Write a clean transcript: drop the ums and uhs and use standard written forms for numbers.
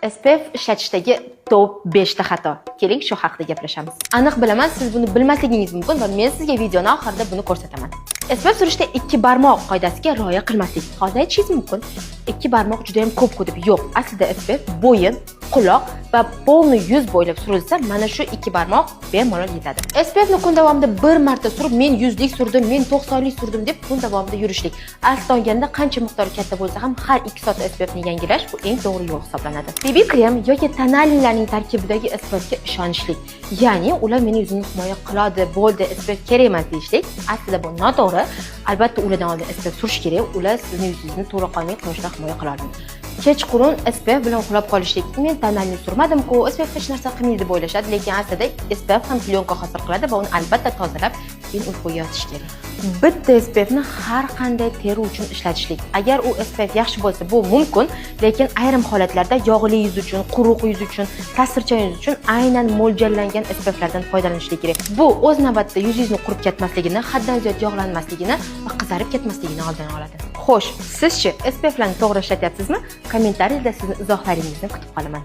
SPF ishlatishdagi top 5 ta xato. Keling, shu haqida gaplashamiz. Aniq bilaman, siz buni bilmasligingiz mumkin va men sizga videoni oxirida buni ko'rsataman. SPF surishda ikki barmoq qoidasiga rioya qilmaslik. Hozir aytishingiz mumkin, ikki barmoq juda ham ko'p-ku deb. Yo'q, aslida SPF bo'yin, quloq va полный yuz bo'ylab surilsa, mana shu ikki barmoq bemalol yetadi. SPF ni kun davomida bir marta surib, men 100 lik surdim, men 90 lik surdim deb kun davomida yurishlik. Aslida olganda, qancha miqdori katta bo'lsa ham, har 2 soatda SPF ni yangilash bu eng to'g'ri yo'l hisoblanadi. BB krem yoki тональный larning tarkibidagi SPF ga ishonishlik. Ya'ni ular meni yuzimni himoya qiladi, bo'ldi, SPF kerak emas deyishlik. Aslida bu noto'g'ri. Albatta, ulardan oldin SPF surish kerak. Ular sizni yuzingizni to'laqonli quyoshdan himoya qila olmaydi. Kechqurun SPF bilan uxlab qolishlik. Men тональный surmadim-ku, SPF hech narsa qilmaydi deb o'ylashadi, lekin aslida SPF ham plyonka hosil qiladi va uni albatta tozalab, keyin uyquga yotish kerak. Bitta SPF ni har qanday teri uchun ishlatishlik. Agar u SPF yaxshi bo'lsa, bu mumkin, lekin ayrim holatlarda yog'li yuz uchun, quruq yuz uchun, ta'sirchan yuz uchun aynan mo'ljallangan SPFlardan foydalanishlik kerak. Bu o'z navbatida yuzingizni qurib ketmasligini, haddan ziyod yog'lanmasligini va qizarib ketmasligini oldini oladi. Xo'sh, sizchi SPFlarni to'g'ri ishlatyapsizmi? Kommentariyada sizni izohlaringizni kutib qolaman.